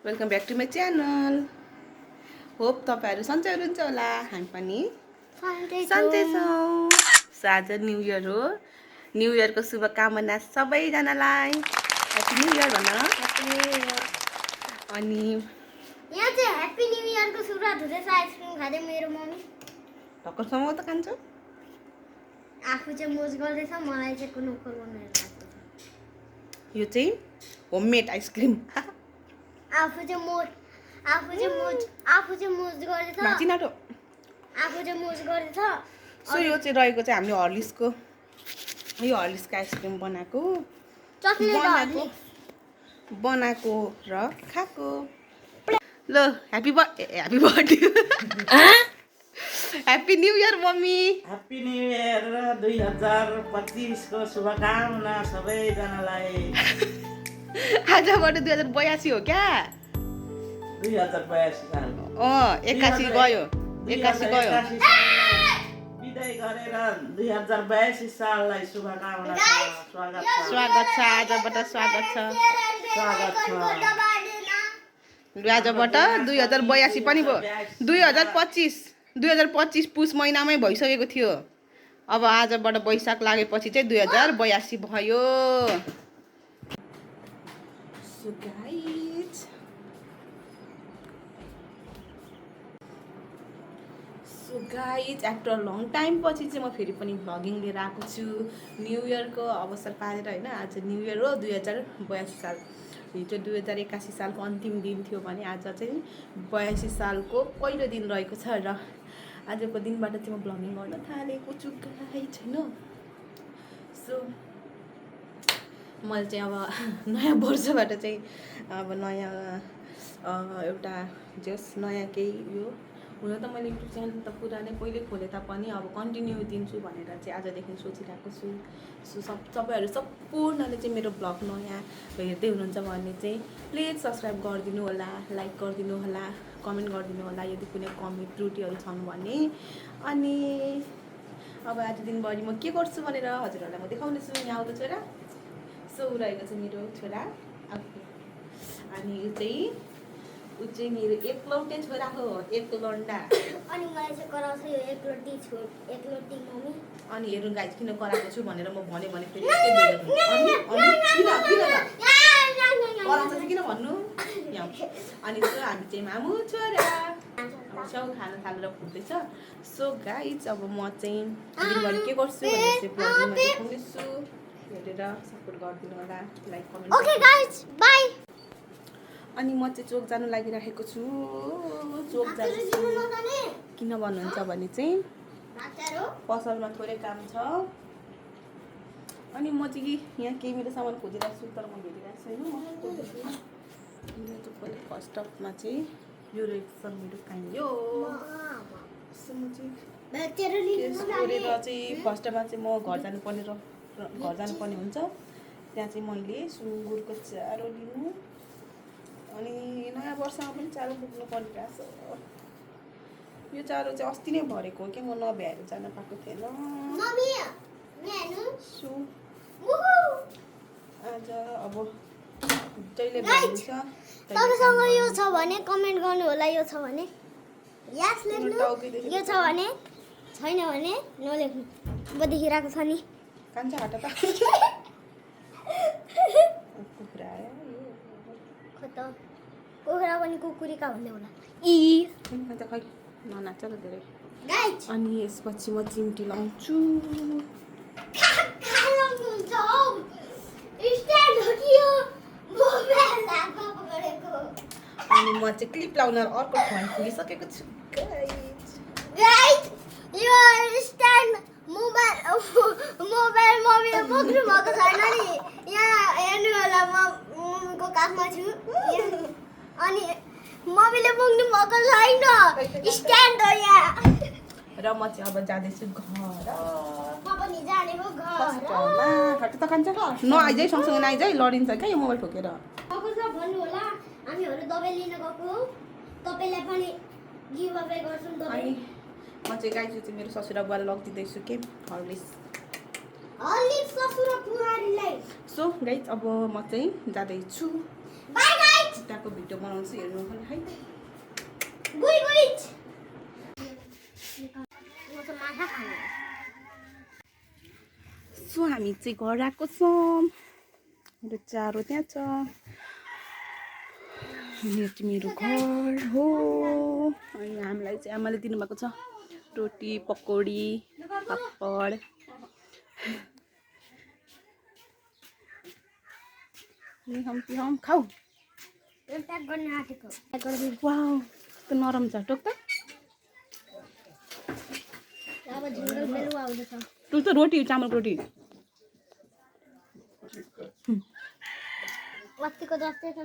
Welcome back to my channel. Hope तपाईँहरू सन्चै हुनुहुन्छ होला। हामी पनि सन्चै छौँ। सो आज न्यू इयर हो। न्यू इयरको शुभकामना सबैजनालाई। ह्याप्पी न्यू इयर भन। अनि यहाँ चाहिँ ह्याप्पी न्यू इयरको सुरुवात हुँदैछ। आइसक्रिम खाँदै मेरो मम्मी ढक्कनसम्म त खान्छौ। आफू चाहिँ मोज गर्दैछ, मलाई चाहिँ कुनै उखर बनाएर लाग्छ। यो चाहिँ होममेड आइसक्रिम। आफू चाहिँ मोज गर्दैछ। भाँची नाटो। आफू चाहिँ मोज गर्दैछ। सो यो चाहिँ रहेको चाहिँ हामीले हर्लिक्सको आइसक्रिम बनाएको र खाएको। ल happy birthday happy new year mummy. Happy new year 2025 को शुभकामना सबैजनालाई। आजबाट 2082 हो क्या। 2082 साल 81 गयो। 81 गयो। विदाई गरेर 2082 साललाई शुभकामना छ। स्वागत छ। आजबाट स्वागत छ। आजबाट 2082 पनि भयो। 2025 पुस महिनामै भइसकेको थियो। अब आजबाट वैशाख लागेपछि चाहिँ 2082 भयो। So guys after long time पछि चाहिँ म फेरि पनि भ्लगिङ लिएर आएको छु। न्यु इयरको अवसर पारेर होइन। आज न्यु इयर हो 2082 साल। हिजो 2081 सालको अन्तिम दिन थियो भने आज चाहिँ 82 सालको पहिलो दिन रहेको छ र आजको दिनबाट चाहिँ म भ्लगिङ गर्न थालेको छु गाइज होइन। सो मैले चाहिँ अब नयाँ वर्षबाट चाहिँ अब नयाँ एउटा जस नयाँ केही यो हुन त मैले युट्युब च्यानल त पुरानै पहिले खोले तापनि अब कन्टिन्यू दिन्छु भनेर चाहिँ आजदेखि सोचिरहेको छु। सो तपाईँहरू सम्पूर्णले चाहिँ मेरो ब्लग नयाँ हेर्दै हुनुहुन्छ भने चाहिँ प्लिज सब्सक्राइब गरिदिनु होला, लाइक गरिदिनु होला, कमेन्ट गरिदिनु होला यदि कुनै कमी त्रुटिहरू छन् भने। अनि अब आज दिनभरि म के गर्छु भनेर हजुरहरूलाई म देखाउनेछु। यहाँ आउँदा छोरा। सो रहेको छ मेरो छोरा। अनि ऊ चाहिँ मेरो एकलौटे छोरा हो, एक लन्डा। अनि मलाई चाहिँ कराउँछ यो एकलौटी मम्मी। अनि हेर्नु गाइज किन कराएको छु भनेर म भने फेरि कराउँछ चाहिँ किन भन्नु। अनि हामी चाहिँ मामु छोरा छेउ खाना थालेर फुट्दैछ। सो गाइज अब म चाहिँ दिनभरि के गर्छु भनेर चाहिँ ब्लगिङमा देखाउनेछु। हेरेर सपोर्ट गरिदिनु होला, like comment. Okay guys bye. अनि म चाहिँ चोक जानु लागिरहेको छु। चोक जान्छु किन भन्नुहुन्छ भने चाहिँ पसलमा थोरै काम छ। अनि म चाहिँ यहाँ केही मेरो सामान खोजिरहेको छु तर म भेटिरहेको छैन। फर्स्ट अफमा चाहिँ यो रहेछ मेरो काइयो। छोडेर चाहिँ फर्स्टमा चाहिँ म घर जानुपर्ने हुन्छ। त्यहाँ चाहिँ मैले सुँगुरको चारो लिनु अनि नयाँ वर्षमा पनि चारो बोक्नु परिरहेछ। यो चारो चाहिँ अस्ति नै भरेको हो कि म नभ्याएर जान पाएको थिएन। आज अब जहिले भ्याइन्छ। तपाईँसँग यो छ भने कमेन्ट गर्नु होला। यो छ भने यस लेख्नु, यो छ भने छैन भने नलेख्नु। अब देखिरहेको छ नि कान्छ हाट त कुखुरा आयो। कुखुरा पनि कुकुरीका भन्ने होला। खै ननाच र धेरै। गाइज अनि यसपछि म चिम्टी लाउँछु। अनि म चाहिँ क्लिप लाउन अर्को फोन पुगिसकेको छु गाइज। यो स्ट्यान्ड मोबाइल मम्मीले बोक्नु भएको छैन नि। यहाँ हेर्नु होला मम्मीको काखमा छु। अनि मम्मीले बोक्नु भएको छैन स्ट्यान्ड हो यहाँ। र म चाहिँ अब जाँदैछु घर। पनि जानेको घर खट्ट त खान्छ नआइज है, सँगसँगै नआइज है, लडिन्छ क्या यो मोबाइल ठोकेर। भन्नु होला हामीहरू दबाई लिन गएको। तपाईँलाई पनि गिभ अवे गर्छौँ दबाई। अनि म चाहिँ गाइज चाहिँ मेरो ससुरा बुवालाई लगिदिँदैछु के हर्लिक्स ससुरा बुहारीलाई। सो गाइज अब म चाहिँ जाँदैछु। By guys. खुट्टाको भिडियो बनाउँछु हेर्नु होला है। गुइ गुइ म त माछा खानु सो हामी चाहिँ घर आएको छौँ। मेरो चारो त्यहाँ छ। यो चाहिँ मेरो घर हो। अनि हामीलाई चाहिँ आमाले दिनुभएको छ रोटी पकौडी पापड। हम खाऊ। प्याक गर्न आँटेको वाउ कस्तो नरम छ। टोक त अब झिङ्गल बेलुवा आउँदैछ। टोक त रोटी चामलको रोटी। अस्तिको जस्तै छ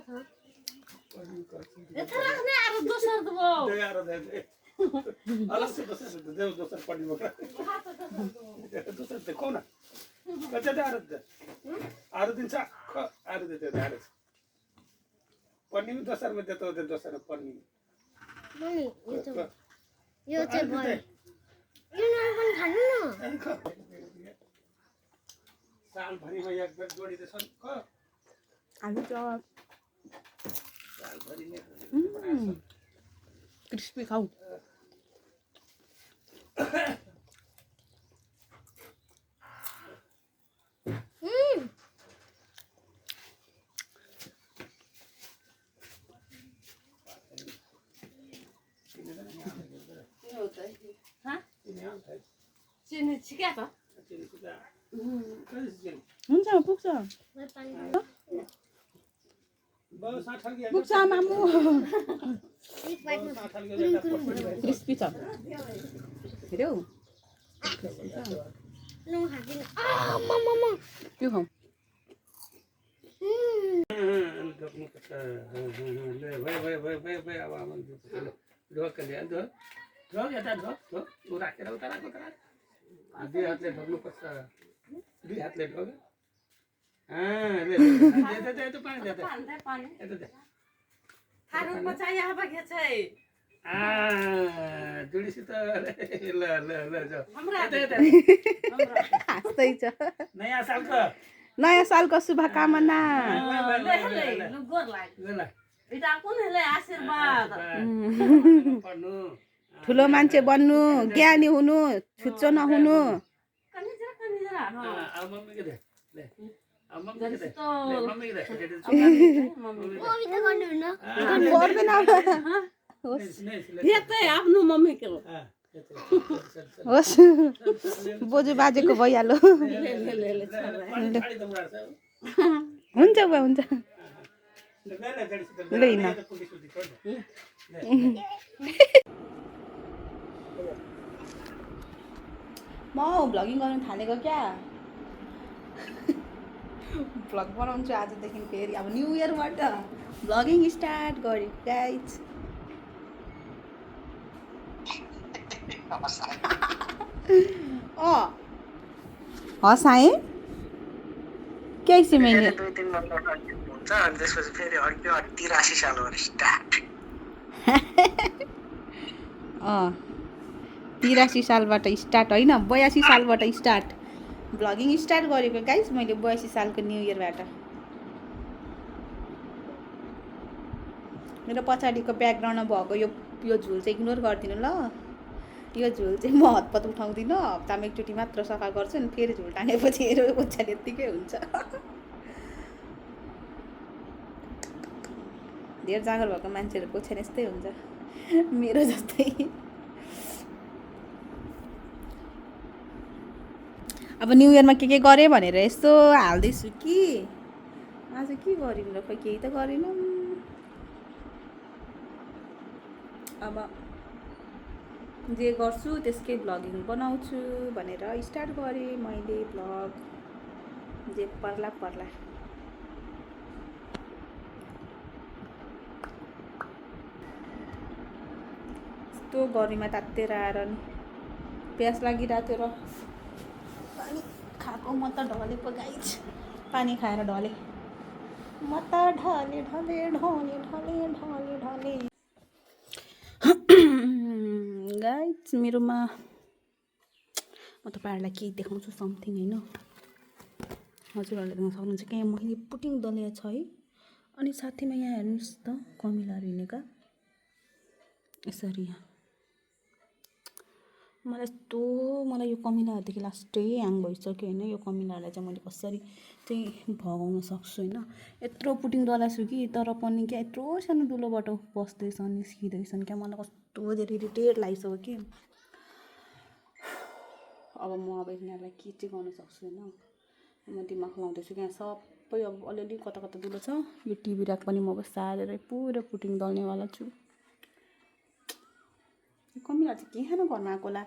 मम्मी यो चाहिँ भयो। यो नल पनि खानु न। सालभरिमा एक बेर जोडी त छन् क आलु चप क्रिस्पी खाऊ। हुन्छ पुग्छ पुग्छ मामु। क्रिस्पी छ हेऱ्यौ त्यो खाऊ। दुई हातले ढोग्नुपर्छ। दुई हातले ढोग। जोडीसित ल ल ल हाँस्दै छ। नयाँ सालको नयाँ सालको शुभकामना। ठुलो मान्छे बन्नु ज्ञानी हुनु छुच्चो नहुनु। आफ्नो मम्मीको होस् बोजू बाजेको भइहाल्यो। हुन्छ बुवा हुन्छ। म भ्लगिङ गर्नु थालेको क्या। भ्लग बनाउँछु आजदेखि फेरि अब न्यु इयरबाट भ्लगिङ स्टार्ट गरेँ गाइज। हँसाएँ कैसे मैले 2-3 वर्ष हुन्छ अनि त्यसपछि फेरि अर्को 83 सालबाट स्टार्ट। 83 सालबाट स्टार्ट होइन 82 सालबाट स्टार्ट भ्लगिङ स्टार्ट गरेको गाइस मैले 82 सालको न्यु इयरबाट। मेरो पछाडिको ब्याकग्राउन्डमा भएको यो झुल चाहिँ इग्नोर गरिदिनु ल। यो झुल चाहिँ म हतपत उठाउँदिनँ। हप्तामा एकचोटि मात्र सफा गर्छु अनि फेरि झुल टाँगेपछि हेरो ओछ्यान यत्तिकै हुन्छ। धेर जाँगर भएको मान्छेहरूको ओछ्यान यस्तै हुन्छ मेरो जस्तै। अब न्यु इयरमा के गरेँ भनेर यस्तो हाल्दैछु कि आज के गरिन् र खोइ केही त गरिनँ। अब जे गर्छु त्यसकै भ्लगिङ बनाउँछु भनेर स्टार्ट गरेँ मैले भ्लग। जे पर्ला पर्ला। यस्तो गर्मीमा तातेर आएर नि प्यास लागिरहेको थियो र पानी खाएको म त ढले पो गाइज। पानी खाएर ढले म त ढले ढले ढले ढले ढले ढले गाइज। मेरोमा म तपाईँहरूलाई केही देखाउँछु समथिङ होइन। हजुरहरूले देख्न सक्नुहुन्छ कि मैले पुटिङ दलिया छ है। अनि साथीमा यहाँ हेर्नुहोस् त कमिलाहरू हिँडेका यसरी यहाँ मलाई यो कमिलाहरूदेखि लास्टै ह्याङ भइसक्यो होइन। यो कमिलाहरूलाई चाहिँ मैले कसरी चाहिँ भगाउन सक्छु होइन। यत्रो पुटिङ डलाएको छु कि तर पनि क्या यत्रो सानो दुलोबाट बस्दैछन् निस्किँदैछन् क्या। मलाई कस्तो धेरै इरिटेट लागिसक्यो कि अब म यिनीहरूलाई के चाहिँ गर्न सक्छु होइन। म दिमाग लाउँदैछु क्या सबै अब अलिअलि कता कता दुलो छ। यो टिभी ऱ्याक पनि म अब सारेरै पुरा पुटिङ दल्नेवाला छु। कमिला चाहिँ के खान घरमा आएको होला।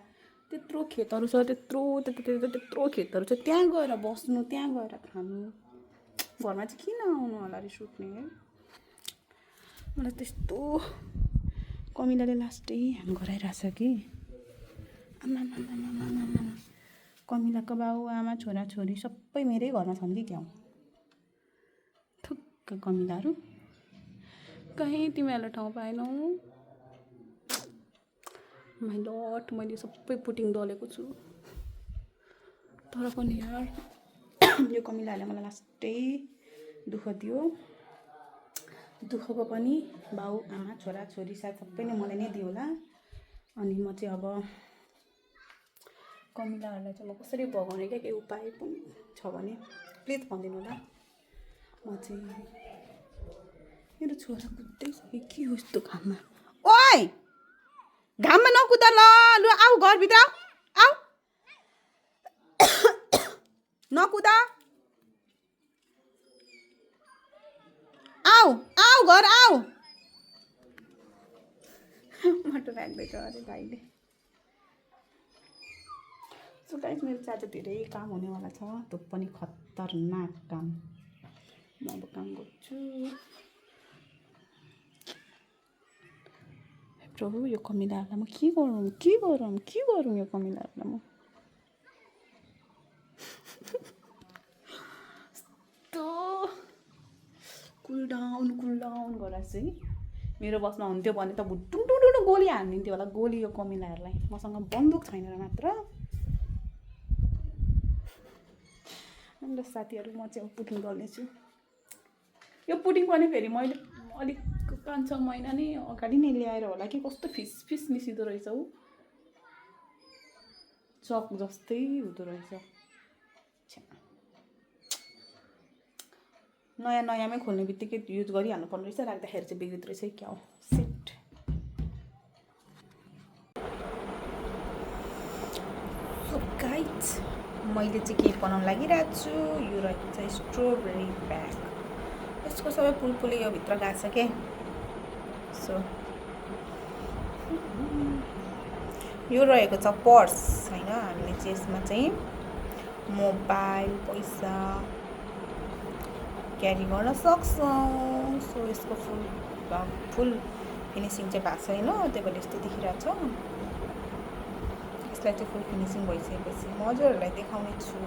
त्यत्रो खेतहरू छ त्यत्रो खेतहरू छ त्यहाँ गएर बस्नु त्यहाँ गएर खानु। घरमा चाहिँ किन आउनु होला रिस उठ्ने है। मलाई त्यस्तो कमिलाले लास्टै ह्याङ गराइरहेछ कि आमा कमिलाको बाउ आमा छोराछोरी सबै मेरै घरमा छन् कि क्या हो। थुक्क कमिलाहरू कहीँ तिमीहरूलाई ठाउँ पाएनौ। माइ लट मैले सबै पुटिङ दलेको छु तर पनि यार यो कमिलाहरूले मलाई लास्टै दुःख दियो। दुःखको पनि बाउ आमा छोरा छोरी सायद सबै नै मलाई नै दियो होला। अनि म चाहिँ अब कमिलाहरूलाई चाहिँ म कसरी भगाउने क्या केही उपाय पनि छ भने प्लिज भनिदिनु होला। म चाहिँ मेरो छोरा कुद्दैछ के हो यस्तो घाममा। ओइ घाममा नकुद ल लु आऊ घरभित्र आऊ नकुद आऊ आऊ घर आऊ। माटो राख्दैछ अरे भाइले। सो गाइस मेरो चाहिँ आज धेरै काम हुनेवाला छ। त्यो पनि खतरनाक काम। म अब काम गर्छु। प्रभु यो कमिलाहरूलाई म के गरौँ यो कमिलाहरूलाई म यस्तो कुल डाउन गरेर चाहिँ मेरो बसमा हुन्थ्यो भने त टुङटुङ गोली हानिदिन्थ्यो होला। गोली यो कमिलाहरूलाई मसँग बन्दुक छैन र मात्र। अन्त साथीहरू म चाहिँ पुटिङ गर्नेछु। यो पुटिङ पनि फेरि मैले अलिक 5-6 महिना नै अगाडि नै ल्याएर होला कि कस्तो फिस निस्किँदो रहेछ हौ। चक जस्तै हुँदो रहेछ। नयाँमै खोल्ने बित्तिकै युज गरिहाल्नु पर्ने रहेछ। राख्दाखेरि चाहिँ बिग्रिँदो रहेछ क्या हो। सिट गाइस मैले चाहिँ के बनाउन लागिरहेको छु। यो रहेको छ स्ट्रबेरी प्याक। यसको सबै पुलपुले यो भित्र गएको छ के। सो यो रहेको छ पर्स होइन। हामीले चाहिँ यसमा चाहिँ मोबाइल पैसा क्यारी गर्न सक्छौँ। सो यसको फुल फिनिसिङ चाहिँ भएको छैन त्यही भएर यस्तो देखिरहेको छ। यसलाई चाहिँ फुल फिनिसिङ भइसकेपछि म हजुरहरूलाई देखाउने छु।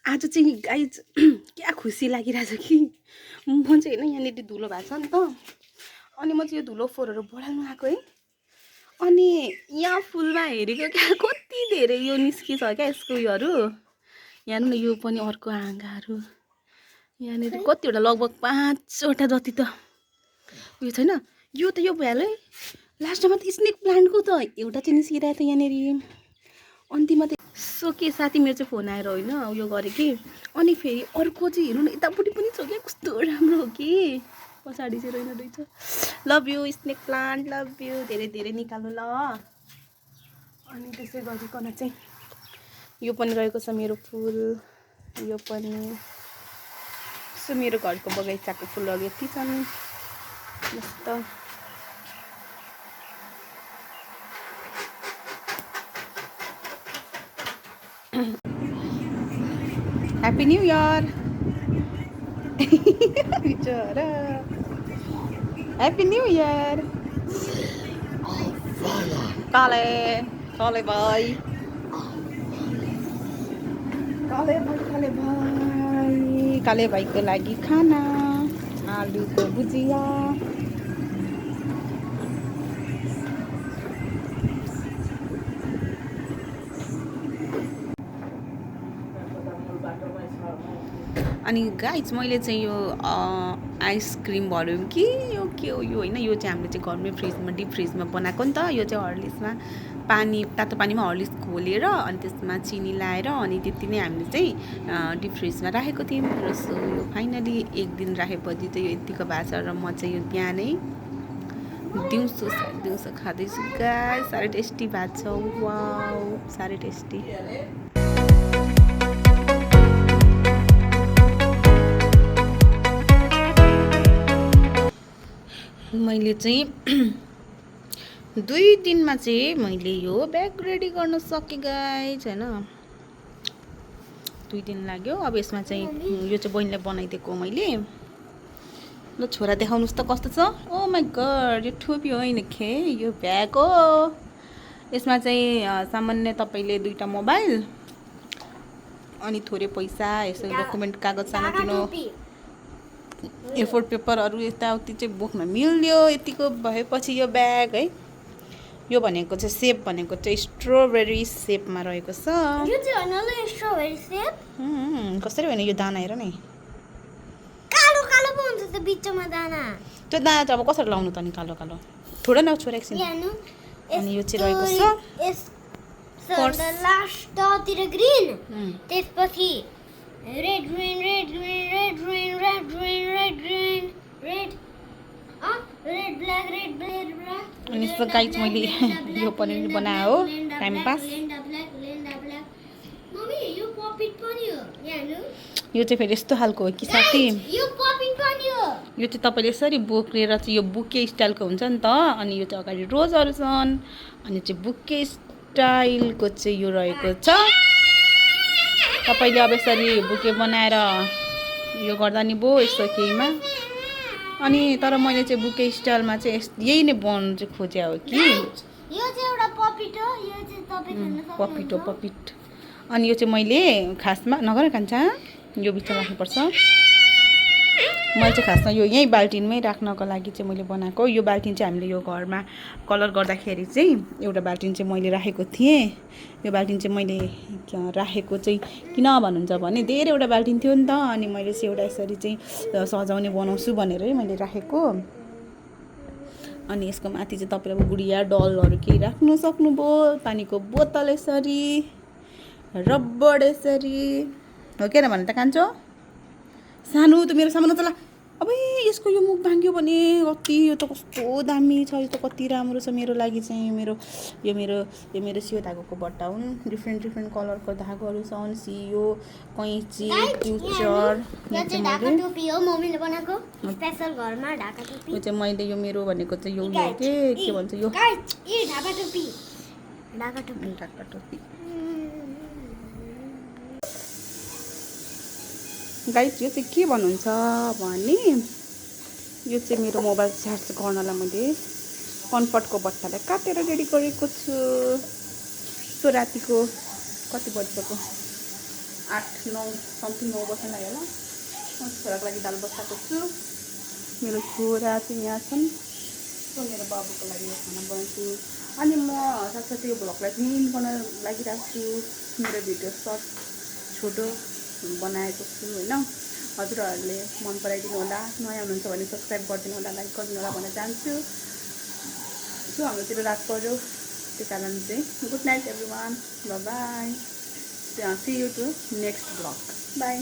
आज चाहिँ गाइज क्या खुसी लागिरहेछ कि म चाहिँ होइन यहाँनिर धुलो भएको छ नि त। अनि म चाहिँ यो धुलो फोहोरहरू बढाल्नु आएको है। अनि यहाँ फुलमा हेरेको क्या कति धेरै यो निस्किछ क्या यसको उयोहरू। यहाँ न यो पनि अर्को हाँगाहरू यहाँनिर कतिवटा लगभग 5वटा जति त उयो छैन। यो त यो भ्यालै लास्टमा त स्नेक प्लान्टको त एउटा चाहिँ निस्किरहेको थियो यहाँनिर। अन्तिममा त सो के साथी मेरो चाहिँ फोन आएर होइन उयो गरेँ कि। अनि फेरि अर्को चाहिँ हेर्नु न यतापट्टि पनि छ क्या कस्तो राम्रो हो कि। पछाडि चाहिँ रहेन रहेछ। Love you snake plant love you. धेरै धेरै निकाल्नु ल। अनि त्यसै गरिकन चाहिँ यो पनि रहेको छ मेरो फुल। यो पनि सो मेरो घरको बगैँचाको फुलहरू यति छन् मस्त। ह्याप्पी न्यू इयर बिचरा। ह्याप्पी न्यू इयर काले भाइ। काले भाइको लागि खाना आलुको भुजिया। अनि गाइज मैले चाहिँ यो आइसक्रिम भनौँ कि यो के हो यो होइन, यो चाहिँ हामीले चाहिँ घरमै फ्रिजमा डिप फ्रिजमा बनाएको नि त। यो चाहिँ हर्लिक्समा तातो पानीमा हर्लिक्स घोलेर अनि त्यसमा चिनी लाएर अनि त्यति नै हामीले चाहिँ डिप फ्रिजमा राखेको थियौँ र सो यो फाइनली एक दिन राखेपछि चाहिँ यो यतिको भएको छ र म चाहिँ यो बिहानै दिउँसो खाँदैछु गाइस। साह्रै टेस्टी भएको छ, वाउ साह्रै टेस्टी। मैले चाहिँ 2 दिनमा चाहिँ मैले यो ब्याग रेडी गर्न सकेँ गाइस होइन। 2 दिन लाग्यो। अब यसमा चाहिँ यो चाहिँ बहिनीलाई बनाइदिएको मैले। ल छोरा देखाउनुहोस् त कस्तो छ। ओ माई गड, यो टोपी होइन खे, यो ब्याग हो। यसमा चाहिँ सामान्य तपाईँले 2टा मोबाइल अनि थोरै पैसा, यसो डकुमेन्ट कागज सानोतिनो A4 पेपरहरू यताउति चाहिँ बोक्न मिल्यो। यतिको भएपछि यो ब्याग है, यो भनेको चाहिँ सेप भनेको चाहिँ स्ट्रबेरी सेपमा रहेको छ। यो चाहिँ होइन स्ट्रबेरी सेप। कसरी होइन, यो दाना हेर नि, कालो कालो पो हुन्छ त्यो बिचमा दाना। त्यो दाना चाहिँ अब कसरी लाउनु त नि कालो कालो थोडा न छोरा एकछिन। अनि यो चाहिँ रहेको छ लास्टतिर ग्रीन, त्यसपछि red green red green red green red green red green red red black red black. अनि यस्तो गाइस मैले यो पनि बनायो टाइम पास। मम्मी यो पपिट पनि हो यहाँ। यो चाहिँ फेरि यस्तो खालको हो कि साथी, यो पपिट पनि हो। यो चाहिँ तपाईँले यसरी बोक्रेर चाहिँ यो बुके स्टाइलको हुन्छ नि त। अनि यो चाहिँ अगाडि रोजहरू छन् अनि चाहिँ बुके स्टाइलको चाहिँ यो रहेको छ। तपाईँले अब यसरी बुके बनाएर यो गर्दा नि भयो यस्तो केहीमा। अनि तर मैले चाहिँ बुके स्टाइलमा चाहिँ यही नै बनाउनु चाहिँ खोजे हो कि। यो चाहिँ एउटा पपिट हो, यो चाहिँ तपाईँ खान सक्नुहुन्छ। पपिट हो पपिट। अनि यो चाहिँ मैले खासमा नगर कान्छा यो बिचमा राख्नुपर्छ। मैले चाहिँ खासमा यो यहीँ बाल्टिनमै राख्नको लागि चाहिँ मैले बनाएको। यो बाल्टिन चाहिँ हामीले यो घरमा कलर गर्दाखेरि चाहिँ एउटा बाल्टिन चाहिँ मैले राखेको थिएँ। यो बाल्टिन चाहिँ मैले राखेको चाहिँ किन भन्नुहुन्छ भने धेरैवटा बाल्टिन थियो नि त। अनि मैले चाहिँ एउटा यसरी चाहिँ सजाउने बनाउँछु भनेरै मैले राखेको। अनि यसको माथि चाहिँ तपाईँले अब गुडिया डलहरू केही राख्नु सक्नुभयो। पानीको बोतल यसरी, रबर यसरी हो के भन त कान्छो। सानो त मेरो सामान त ल। अब यसको यो मुख भाङ्यो भने कति, यो त कस्तो दामी छ, यो त कति राम्रो छ मेरो लागि चाहिँ। यो मेरो सियो धागोको बट्टा हुन्, डिफ्रेन्ट कलरको धागोहरू छन्। सियो, कैँची, ट्युचर। यो चाहिँ ढाका टोपी हो मम्मीले बनाएको स्पेशल घरमा ढाका टोपी। यो चाहिँ मैले यो मेरो भनेको चाहिँ यो के भन्छ यो ढाका टोपी। गाइस यो चाहिँ के भन्नुहुन्छ भने यो चाहिँ मेरो मोबाइल चार्ज गर्नलाई मैले कम्फर्टको बट्टालाई काटेर रेडी गरेको छु। सो रातिको कति बजेको 8-9 समथिङ 9 बज्न लाग्यो होला। म छोराको लागि दाल बसाएको छु। मेरो छोरा चाहिँ यहाँ छन्। सो मेरो बाबुको लागि यो खाना बनाउँछु। अनि म साथसाथै यो भ्लगलाई पनि एन्ड गर्न लागिरहेको छु। मेरो भिडियो सर्ट छोटो बनाएको छु होइन। हजुरहरूले मन पराइदिनु होला, नयाँ हुनुहुन्छ भने सब्सक्राइब गरिदिनु होला, लाइक गरिदिनु होला भन्न चाहन्छु। सो हाम्रोतिर रात पर्यो, त्यो कारण चाहिँ good night everyone, bye bye, see you to next vlog, by.